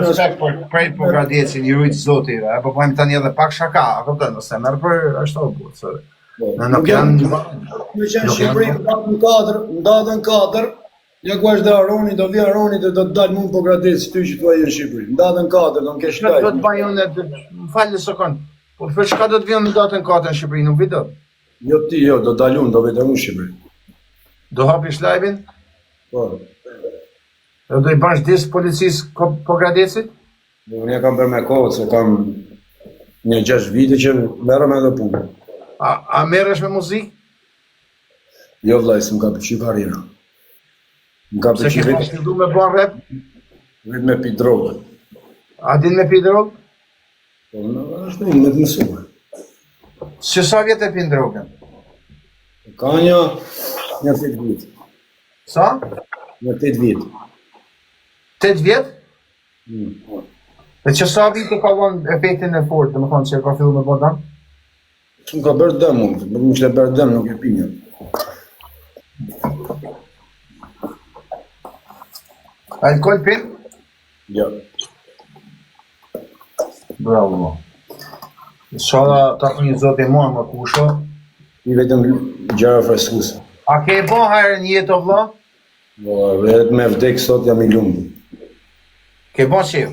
Respekt për prej Pogradecin, i rujt zoti, e po bëjmë tani edhe pak shaka, a kupton, ose merr për ashtu o burrë, se Po, në nuk janë Me qenë Nuk Shqipëri janë- në datën 4, në datën 4, ja ku është dhe Aroni, do vi Aroni dhe do të dalë mund Pogradec ty që thua je në Shqipëri. Në datën 4 do më kesh Çka do lajm. të bëj unë, më fal një sekond. Po për çka do të vi unë në datën 4 në Shqipëri, nuk vi dot. Jo ti, jo, do dal unë, do vetë unë në Shqipëri. Do hapish live-in? Po. Dhe do i bash dis policisë Ko- Pogradecit? Unë ja kam bërë me kohë, se kam një 6 vite që merrem edhe punë. A, a merresh me muzikë? Jo vllai, s'm ka pëlqyer karriera. Më ka Se ke pëlqyer pas vetë fillu me bën rap? vetë me pi drogë. A din me pi drogë? Po, në, është unë me të mësuar. Se sa vjet e pin drogën? Ka një një 8 vit. Sa? Një 8 vit. 8 vjet? Mm. Dhe që sa vite ka dhënë efektin e fortë, domethënë që ka fillu me bën dëm? S'm ka bërë dëm unë, më kishte bërë dëm, nuk e pinja. Alkool pin? Jo. Bravo. Inshallah ta një zoti mua më kusho. I vetëm gjëra freskuese. A ke bo hajrë në jetë o vlla? Po, vetëm me vdek sot jam i lumtur. Ke bo qef?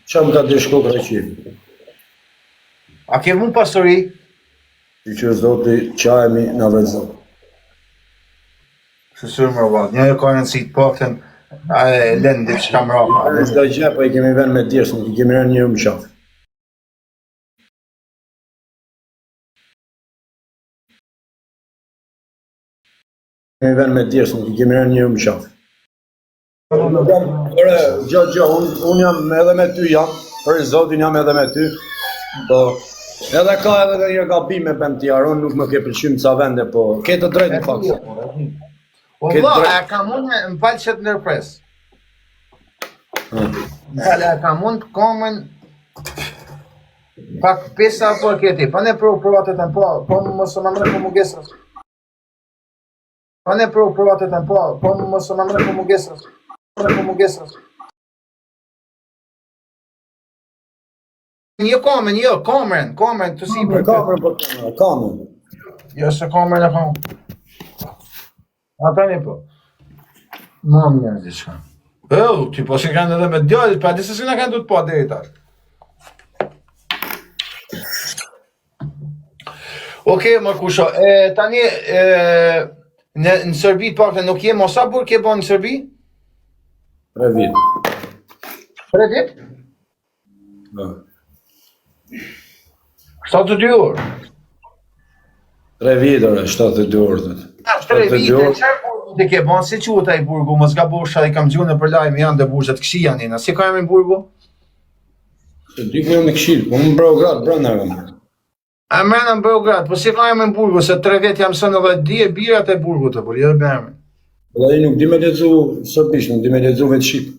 Qa më ka të shko ka qef? A ke vu pasuri? Që që zoti qajemi na vetë zot. Se së më valla, një ka rëndësi të paktën, a e lën diçka mbrapa. a Çdo gjë po i kemi vënë me djersë, nuk i kemi rënë njëri më qafë. Kemi vënë me djersë, nuk i kemi rënë njëri më qafë. Ore, gjo, gjo, unë un jam edhe me ty jam, për zotin jam edhe me ty, po, edhe ka edhe dhe një gabime bëm ti Aron, nuk më ke pëlqyer në ca vende, po, ke të drejtë në fakt. O Ke vlla, drejt. a kam unë, më fal që të ndërpres. Më fal, a kam unë të komën pak pesa apo e ke ti? Pa ne pro provat e tënë, po, po mos e më mre po mungesës. Pa ne pro provat e tënë, po, po mos e më mre po mungesës. Mre po mungesës. Një komën, jo, komën, komën, të sipër. Kamerën, po, kamerën. Jo, se kamerën e kam. A tani po. Më mirë diçka. Eu, ti po se kanë edhe me djalit, pa di se si na kanë du të pa deri tash. Okej, Markusho, e, tani e, në, në Serbi të paktën nuk je, mos sa burg ke bën në Serbi? 3 vit. 3 vjet? Po. 72 orë. 3 vit, ore, 72 orë. thotë. 3 72 vite, orë. çfarë burgu ti ke bën? Si quhet ai burgu? Mos gabosha, i kam gjuhën për lajme, janë dhe burgjet këqija janë. Si ka emrin burgu? Se di ku jam në këshill, po në Beograd brenda kam. A mrena në Beograd, po si ka emrin burgu, se 3 vjet jam sënë edhe di e birat e burgut të burg, jo me emrin. Po ai nuk di me lexu serbisht, nuk di me lexu vetë shqip.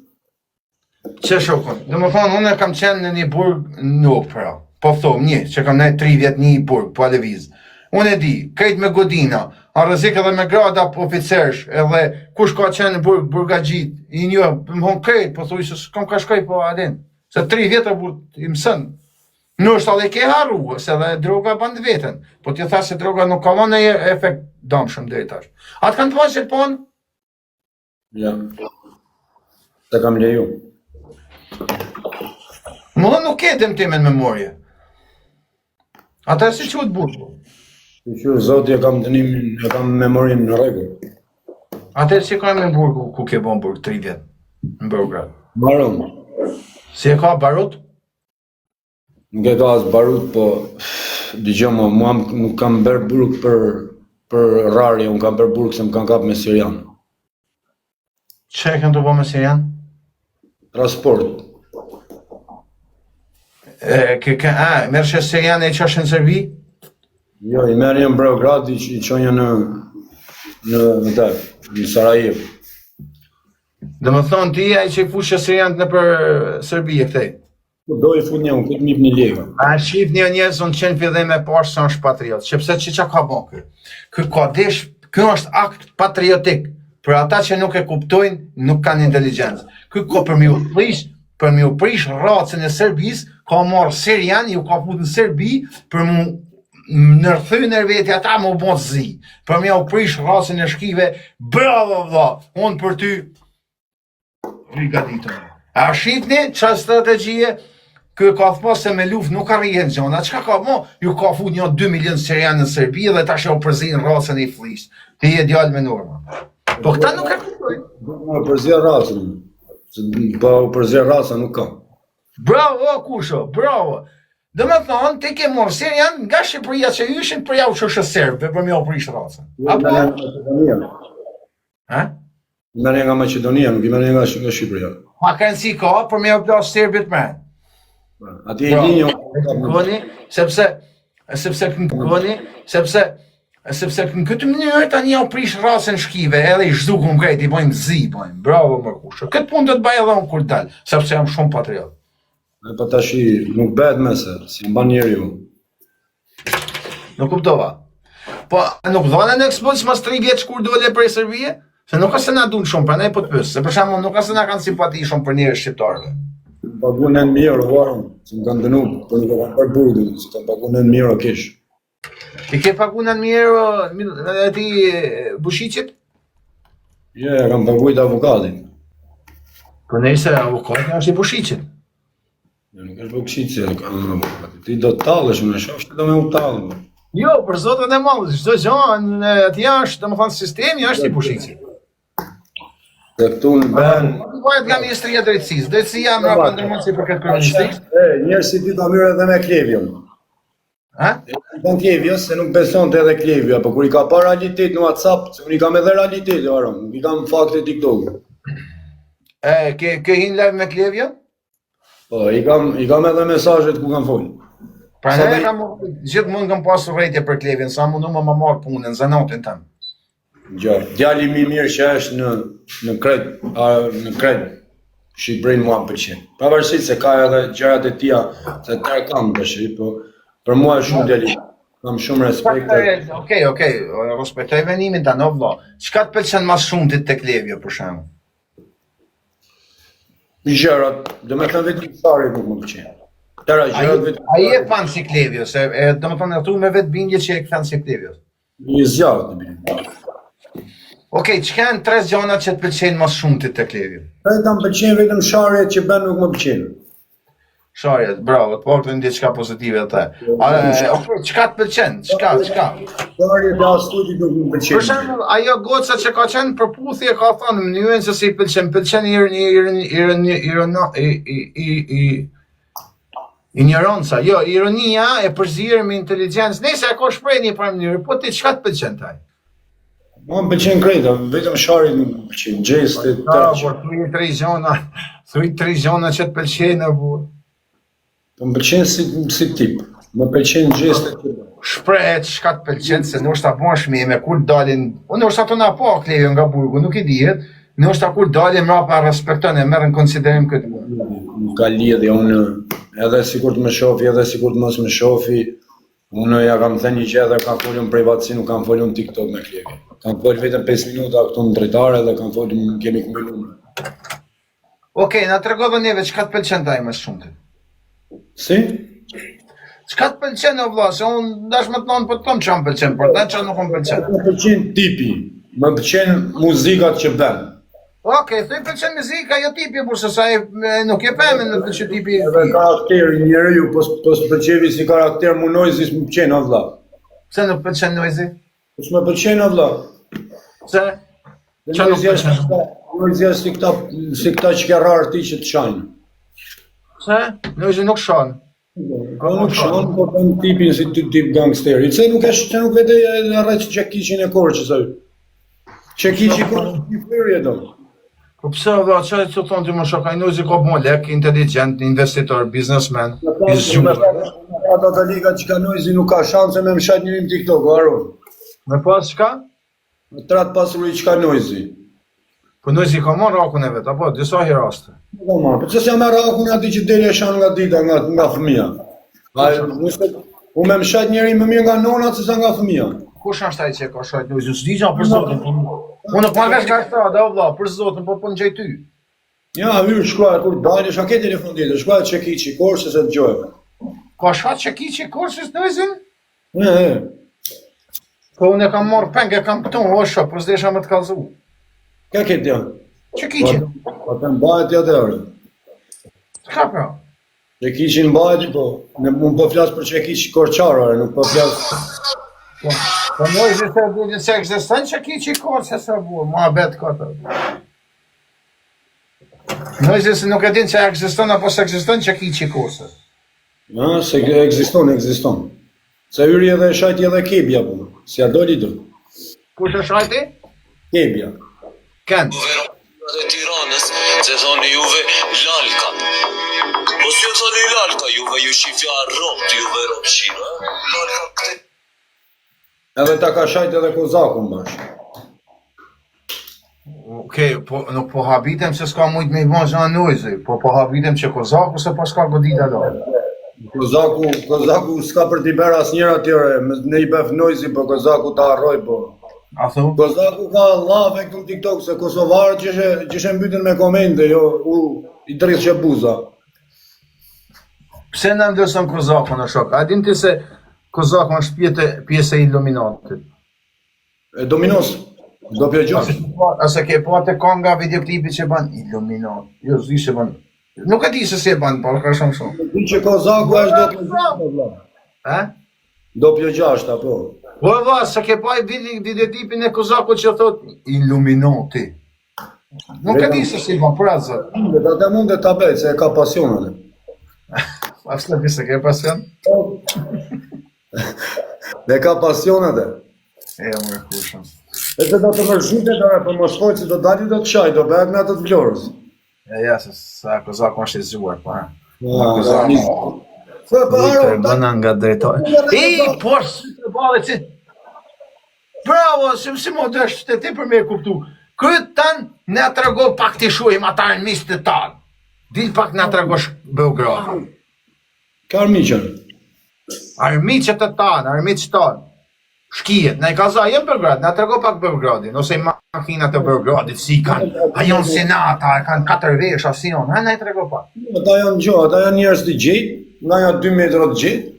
Që shokun, dhe më thonë, unë kam qenë në një burg nuk, pra, po thom, një, që kam nejt 3 vjet një burg, po lëviz. Unë e di, krejt me godina, a rrezik edhe me grada oficersh, edhe kush ka qenë në burg, burgagjit, i një, më thonë krejt, po thuj se s'kam ka shkoj, po alin. Se 3 vjet e burg, i mësën. Nështë edhe ke harru, se edhe droga ban të veten. Po ti tha se droga nuk ka dhënë ndonjë efekt dëmshëm deri tash. Atë kanë të thonë që të pon? Ja. Ta kam leju. Më dhe nuk ke dëmtime në memorje. Ata si quhet burgu? Shyqyr zoti e kam dënimin, e kam memorin në rregull. Atë si ka emrin burgu ku ke bën burg 3 vjet në Beograd? Maron. Si e ka Barut? Nuk e ka as Barut, po dëgjoj më, mua më- nuk kam bërë burg për për rarje, unë kam bërë burg se më kanë kap me Sirian. Çe e kanë të bë me Sirian? Transport. E, ke, ke, a, merrshe Sirian e qosh në Serbi? Jo, i merrja në Beograd, i, i çonja në në në të, në Sarajevo. Dhe më thonë ti ai që i fushë Sirianët në për Serbi e këtej. Po do i fut një, unë këtë më një lekë. A shif një njerëz unë qenë fillim e parë se është patriot, sepse që që ka bën ky? Ky ka desh, ky është akt patriotik. Për ata që nuk e kuptojnë, nuk kanë inteligjencë. Ky ka për mi u prish Për me ju prish racën e Serbisë, ka marrë Sirian, ju ka fut në Serbi, për mu nërthy nër veti ata me u bo zi. Për me ju prish racën e shkive, bravo vlla, unë për ty, Rigaditëm. A shifni ça strategjie? Ky ka thënë se me luftë nuk arrihen gjona. Çka ka mo? Ju ka fut një 2 milion sirian në Serbi dhe tash e u përzin racën e i flis. Ti je djalë me norma. Po këta nuk e kuptojnë. Po përzia racën. Po përzia racën nuk ka. Bravo kusho, bravo. Do me thonë, ti ke marrë sirian nga Shqipëria që ishin për jau çu serbëve, për me jau prish racën. Jo, Apo? Ha? I merr nga Maqedonia, nuk i merr nga nga Shqipëria. Pa kënësi ka, për me jau plas serbit me. Ati e linjë... Koni, sepse, sepse koni, sepse, sepse në këtë mënyrë tani jau prish racën shkive, edhe i zhdukum krejt, i bojmë zi, bojmë, bravo më kusho. Këtë punë do të baj edhe unë kur dal, sepse jam shumë patriot. E po tashi nuk bëhet më se, si mban njeriu. Nuk kuptova. Po nuk dhona në ekspuls mas 3 vjet kur dole prej Serbie? Se nuk është se na duan shumë, prandaj po të pyes. Se për shembull nuk është se na kanë simpati shumë për njerëz shqiptarëve. Më pagu 9.000 euro, varëm, se më kanë dënu, po nuk e kam për burgun, se kam pagu 9.000 euro kesh. Ti ke pagu 9.000 euro e ti Bushiqit? Jo, ja kam paguajt avokatin. Po nejse avokati është i Bushiqit. Jo, nuk është Bushiqi, e kam avokati. Ti do të tallesh, më shoh që do me u tallë. Jo, për zotin e madh, çdo gjë në atje është, domethënë sistemi është i Bushiqit. Dhe këtu në ben... Vajet nga Ministria e Drejtësisë. Drejtësia më rapa ndërmon si për këtë kryeministri. E, njerëz si ti ta mirë edhe me Klevion. Ha? Në Klevio, se nuk besonte edhe Klevio, po kur i ka pa realitet në WhatsApp, se unë i kam edhe realitet, jo, Aron, nuk i kam fakte TikTok. E, ke, ke hin live me Klevio? Po, i kam, i kam edhe mesazhet ku kam folë. Pra ne kam, gjithmonë kam pasur urrejtje për Klevion, sa mundu më më marrë punën, zanatin tem. Jo, djali më i mirë që është në në krejt, a, në krejt Shqipërinë mua më pëlqen. Pavarësisht se ka edhe gjërat e tija, se tërë kam tash, po për mua është shumë djali. Kam shumë respekt. Okej, okej, respektoj vendimin tënd, o vëlla. Çka të pëlqen më shumë ti te Klevio për shembull? Gjërat, do me thënë vetëm sharjet nuk më pëlqen. Tëra gjërat vetëm. Ai e fan si Klevio, se e, do me thënë e thu me vetë bindje që e fan si Klevio. Një zjarr të bie. Okej, çka janë tre gjëra që të pëlqejnë më shumë ti te Klevio? Tre më pëlqejnë vetëm sharjet që bën nuk më pëlqejnë. Sharjet, bravo, të paktën diçka pozitive atë. A, okej, çka të pëlqen? Çka, çka? Sharjet e askujt nuk më pëlqejnë. Për shembull, ajo goca që ka qenë përputhje ka thënë mënyrën se si i pëlqen, pëlqen ironi ironi ironi ironi i i i i Injoranca, jo, ironia e përzier me inteligjencë. Nëse e ka shpreh një farë mënyrë, po ti çka të pëlqen taj? Mua më pëlqen krejt, vetëm sharjet nuk më pëlqen, gjestet, të Po, thuj tre gjona, thuj tre gjona që të pëlqejnë apo. Po më pëlqen si si tip, më pëlqen gjestet që bën. Shprehet çka të pëlqen se ndoshta bëhesh me kur dalin, unë ndoshta ato na pa Klevio nga burgu, nuk i dihet, Ndoshta kur dalin mrapa respekton e merr në konsiderim këtë punë. Nuk ka lidhje, unë edhe sikur të më shofi, edhe sikur të mos më shofi, unë ja kam thënë një gjë dhe kam folur në privatësi, nuk kam folur në TikTok me Klevin. Kam folur vetëm 5 minuta këtu në dritare dhe kam folur, kemi këmbyer numra. Okej, na trego dhe neve çka të pëlqen taj më shumë. Si? Çka të pëlqen o vlla, se unë dash me të thonë po të them çka më pëlqen, por ta çka nuk më pëlqen. Më pëlqen tipi, më pëlqen muzikat që bën. Okej, okay, të pëlqen muzika, jo tipi, por se sa e, nuk e pemë në të që tipi. Edhe karakteri njeriu, po po s'pëlqevi si karakter mu Noizi s'më pëlqen o vlla. Pse nuk pëlqen Noizi? Po s'më pëlqen o vlla. Pse? Çfarë nuk pëlqen? Noizi është si këta si këta që ke rarë ti që të shajnë. Pse? Noizi nuk shan. Po nuk shan, po bën tipin si ty tip gangsteri. Pse nuk është, pse nuk vete e rreq Çekiçin e Korçës ai? Çekiçi Korçës i fryrje do. Po pse o vlla, çfarë të thonë ti më shok, ai Noizi ka bon lek, inteligjent, investitor, biznesmen, i zgjuar. Ata të liga që ka Noizi nuk ka shanse me më shajt njëri në TikTok, o Aron. Me pas çka? Me trat pasuri që ka Noizi. Po Noizi ka marrë rakun e vet, apo disa herë raste. Ka marrë, po pse s'ja merr rakun atij që del e shan nga dita, nga nga fëmija. Ai, nëse u me më shajt njëri më mirë nga nona se sa nga fëmija. Kush është ai që ka shajt Noizin? S'di gjë për zotin. Po. Unë nuk marr vesh nga strada, o vlla, për zotin, po po ngjej ty. Ja, hyrë shkruaj kur dalësh, a ke telefon tjetër, shkruaj Çekiçi Korçës e dëgjojmë. Ka sha Çekiçi Korçës Nojzin? E, e. Po unë e kam marrë peng, e kam këtu, o shok, po s'desha me të kallzu. Ka ke tjanë? Çekiçi. Po të mbahet ja të orë. Çka pra? Çekiçin mbajti, po, në, unë po flas për Çekiç Korçar, ore, nuk po flas. Po, po Noizi se di se ekziston Çekiçi Korçës e burr, muhabet ka të. Noizi se nuk e din se ekziston apo se ekziston Çekiçi Korçës. Ë, se ekziston, ekziston. Se hyri edhe e shajti edhe Kebja, po, si ja doli do. Kush e shajti? Kebja. Ken. Dhe Tiranës, se thoni juve lalka. Po si ju thoni lalka, juve ju shifja robt, juve rob shira, lalka këte. Edhe ta ka shajt edhe Kozakun bash. Okej, po nuk po habitem se s'ka mujt me i bo gja Noizi, po po habitem që Kozaku se pas ka godit alo. Kozaku, Kozaku s'ka për t'i bërë asnjëra tjere, ne i bëf Noizi, po Kozaku ta harroj, po. A thu? Kozaku ka llafe këtu në TikTok se kosovarët që she, që she mbytën me komente, jo, u i drejt që buza. Pse na ndërson Kozakun o shok? A din ti se Kozaku është pjesë pjesë e Illuminatit? E dominos, do pjo gjash. A se ke pa te konga videoklipi që bën Illuminat? Jo, s'di se bën. Nuk e di se si e bën, por ka shumë shumë. Di që Kozaku është do pjo gjashta, vlla. A? Do pjo gjashta, po. Po va, se ke pa video, videoklipin e Kozakut që thot Illuminati. Nuk e di se si e bën, për atë zot. Mundet, atë mundet ta bëj, se e ka pasion atë. A s'e di se ke pasion? Dhe ka pasion atë. E, më kushëm. E se do të mërzitet, ore, po mos fol se do dali do të shaj, do bëhet me atë të Vlorës. E, ja, se sa Kozaku është i zgjuar, po. ha. Kozaku. Po, po, Të aro, bëna nga drejtori. E, po, si të ballet si... Bravo, si, si më dështë të ti për me e kuptu. Këtë tanë, na trego pak të shohim ata armiqtë tanë. Dil pak na tregosh Beogradin. Ka armiqën. Armiqët e tanë, armiqët tanë. Shkijet, na i ka za, jem Beograd, na trego pak Beogradin, ose i makinat e Beogradit, si kanë, a janë senata, a kanë katër vesh, a si janë, ha, na i trego pak. Ata janë gjo, ata janë njerëz të gjetë, nga janë 2 metra të gjetë.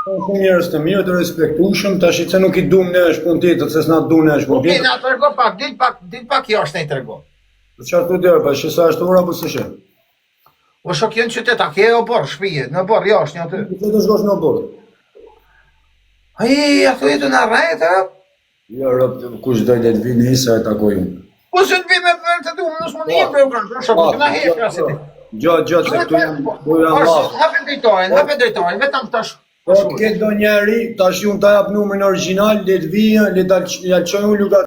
Janë shumë njerëz të mirë, të respektueshëm, tash se nuk i duam ne është punë tjetër, se s'na duan ne është punë Okej, tjetër. na trego pak, dil pak, dil pak jashtë na i trego. Po çfarë thotë dera, pa shi sa është ora apo s'është? O shok janë qytet, a ke oborr, shpije, në oborr jashtë një aty. Pse do shkosh në oborr? Ai, a thuj të na rrejt, a? Jo, rob, kush do le të vinë nesër e takoj unë. Po se të vi me për të du, nuk mund një Beograd, o shok, të na hek si ti. Gjo, gjo, se këtu janë, këtu janë llaf. Hape drejtorin, hape drejtorin, vetëm tash. Po të ketë do njeri, tash unë ta jap numrin origjinal, le të vijë, le ta ja çoj unë Luka.